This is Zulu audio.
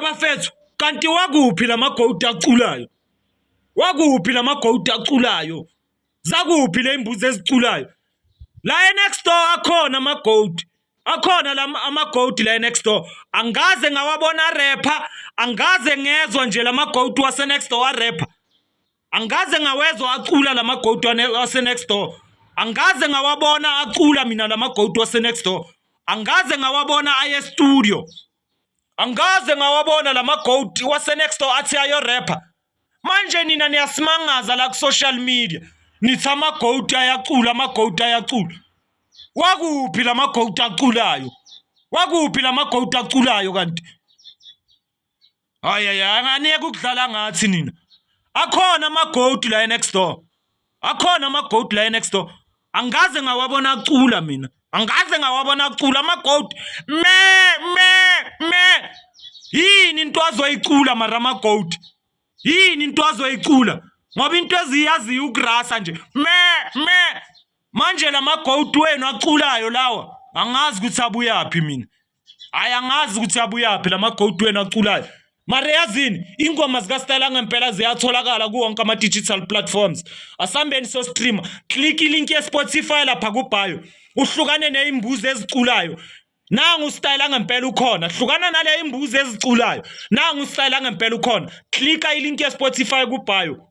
Webafethu, kanti wakuphi lamagowudi aculayo? Wakuphi lamagowudi aculayo? Zakuphi le imbuzi eziculayo? La e-next door akhona amagowudi. Akhona la amagowudi la e-next door. Angaze ngawabona rapper, angaze ngezwa nje lamagowudi wase-next door arapper. Angikaze ngawezwa acula lamagowudi wase-next door. Angikaze ngawabona acula mina lamagowudi wase-next door. Angikaze ngawabona aye studio. Angikaze ngawabona lamagowudi wase-next door athi ayorapper. Manje nina niyasimangaza la ku-social media. Nithi amagowudi ayacula, amagowudi ayacula. Wakuphi lamagowudi aculayo? Wakuphi lamagowudi aculayo kanti? Hayi hayi, anganiyeke ukudlala ngathi nina. Akhona amagowudi la next door. Akhona amagowudi la next door. Angikaze ngawabona acula mina. Angikaze ngawabona acula amagowudi. Me me me. Yini into azoyicula mara amagowudi? Yini into azoyicula? Ngoba into eziyaziyo ukurasa nje. Me me. Manje lamagowudi wenu aculayo lawa angazi ukuthi abuyaphi mina. Hayi, angazi ukuthi abuyaphi lama-goat wenu aculayo. Mara yazini, ingoma zikastyle ngempela ziyatholakala kuwonke ama-digital platforms. Asambeni so-streama. Click ilink ye-Spotify lapha ku-bio, uhlukane ney'mbuzi eziculayo. Nangu usitayela ngempela ukhona. Hlukana nale imbuzi eziculayo. Nangu usitayela ngempela ukhona. Klika ilink ye-Spotify ku-bio.